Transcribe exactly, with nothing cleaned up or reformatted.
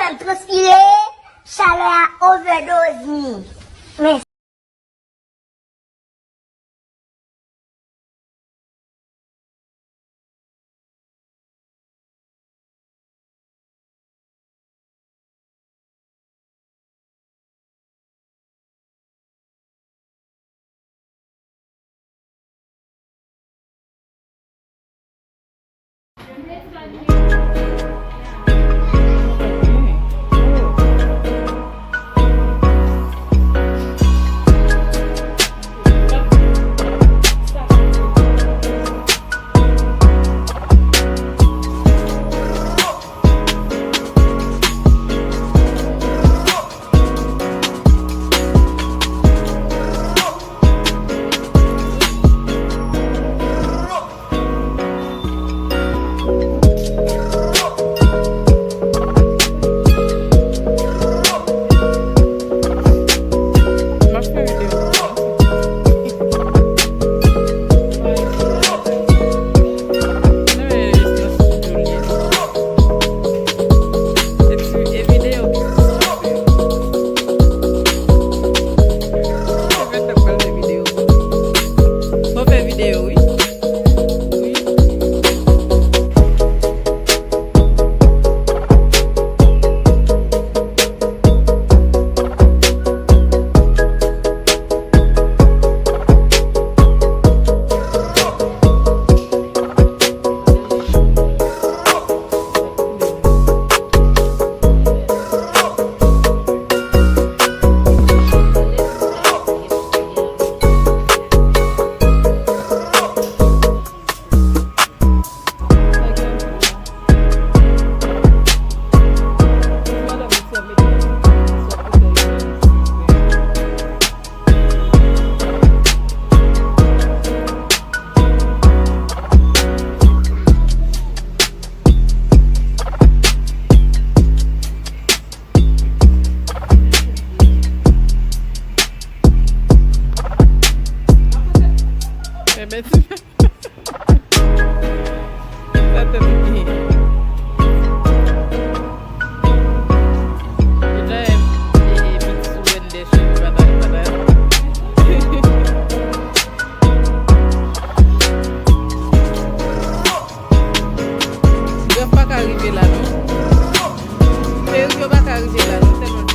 Sa m transpire, chalè a overdose mi. Men M ap fè videyo. Non, men, nan studio li ye. E ti, e videyo ki sou studio. Se fè tèt pral fè videyo. Fò fè videyo, wi. Wi. Enben, ti Sa tèt li genyen. Yo ta e, e, e, mit sou Wendè cheve patay patay. Grèf pa ka rive la, non. Perik yo pa ka rive la, non, tèlman